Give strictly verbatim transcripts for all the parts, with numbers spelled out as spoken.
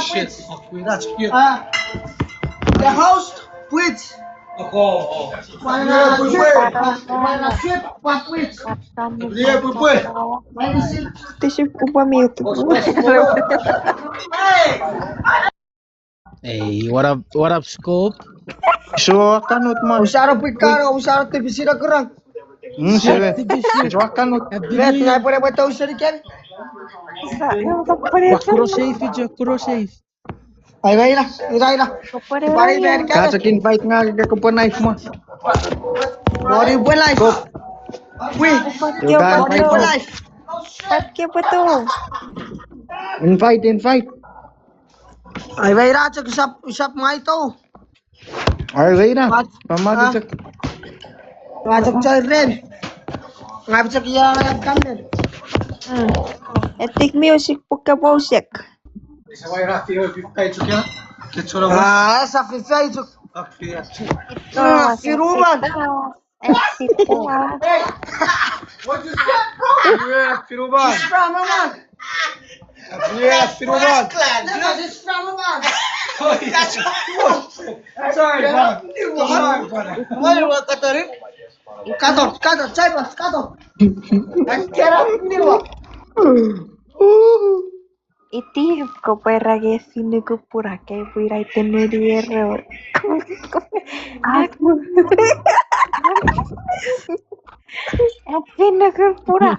Shit. Ah, the host, please. Oh, oh. Pwe na shit, pwe na shit, pwe please. Pwe na shit. Tisi kupwa miut. Hey. Hey, what up, what up, Scope? Sure, kanut man. Usaro pwi karo, usaro tipisira kurang. Hmm, sure. Sure, kanut. Vet, ngai pwede pwede usari ken. Wa kuro safe, jo, kuro safe. Ai, ira, ira, ira. Pwede pwede ira. Kacha kin fight nga ke kupwa knife mo. Body pwe life. Pwi. Body pwe life. Pat ke pweto. Invite, invite. Ai, weira chok usap, usap maito. Ai, weira. Pat. Mama chok. Wa chok choi ren. Ngap chok ia ngap kamen. Etik music puke bosek. Ah, sa fifai chok. Ah, firuman. Hey, what you said, bro? Yeah, firuman. Just from a man. Yeah, firuman. Just from a man. Sorry, bro. Sorry, brother. Kato, kato, chaipas, kato. Iti, kopwe ra ke finuku pura ke pwira ite neri ero. Afinuku pura.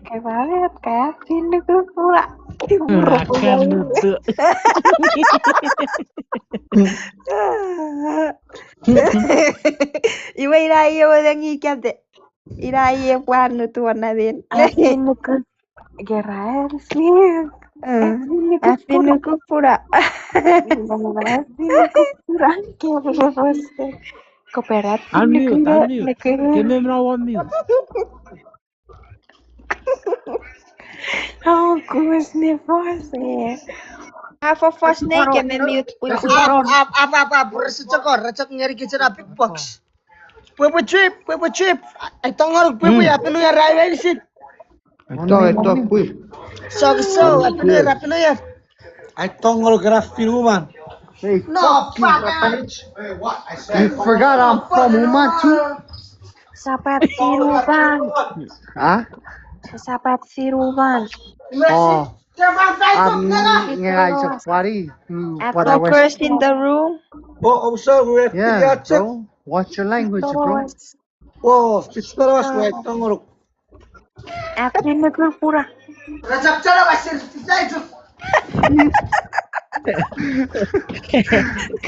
Ke bare at ka afinuku pura. Akanutu. Iwe ina ie wedengi kate. Ina ie pwan nutu anamen. Afinuku. Kera, afinuku. Afinuku pura. Afinuku pura. Kera, afinuku. Unmute, unmute. Kemem na unmute. Oh, kus ne fos ne. A fo fos ne kemem mute pun. Ap, ap, ap, ap, rese chok, rese chok ngeri kichena big box. Pwe pwe trip, pwe pwe trip. Ai tongonuk pwe pwe Happy New Year, ai wei sit. Ai to, ai to, pwe. So, so, Happy New Year, Happy New Year. Ai tongonuk era finuman. Hey, no, fuck you, fuck. You forgot I'm from Uman too? Sapat finuman. Huh? Sapat finuman. Oh. I'm ngai sopwari. At the first in the room. Oh, I'm sorry. Yeah, bro. Watch your language, bro. Wo, fich tara was wai tongonuk. Afinuku pura.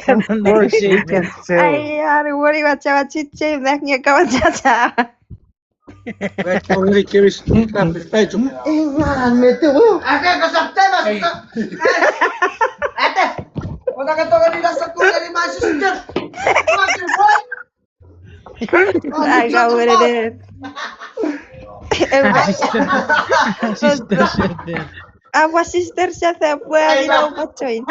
Of course, we can tell. Ai, ari wori wacha wachiche mak nge kawachacha. Wait, ongeri keris kapis tai chuk. Ingan mete wo. Ate ko sapte mas. Ate. Kota ka tongeni nasa kungeni my sister. Fucking boy. Ai, ka wene. Sister, sister, sister. Our sister, sister, pwe ami no pa join.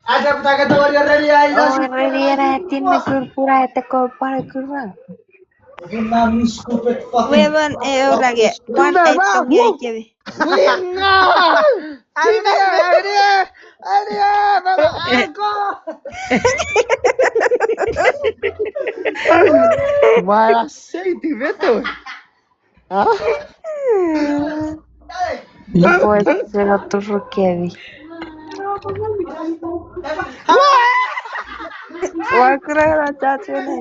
Aja putaka tawari already, ai, oh, already era atin na kurkura eta ko para kurang. Weman e orage. Wan ai tongi ai kewe. Winga! Aria, aria, aria, mama, aiko! Mara sei ti veto. Ah? Ipwe sero turukemi. Wa kura na chachu ne.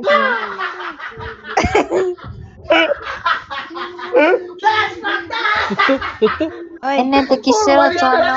Tutu, tutu. Oi. Ene te kisero chono.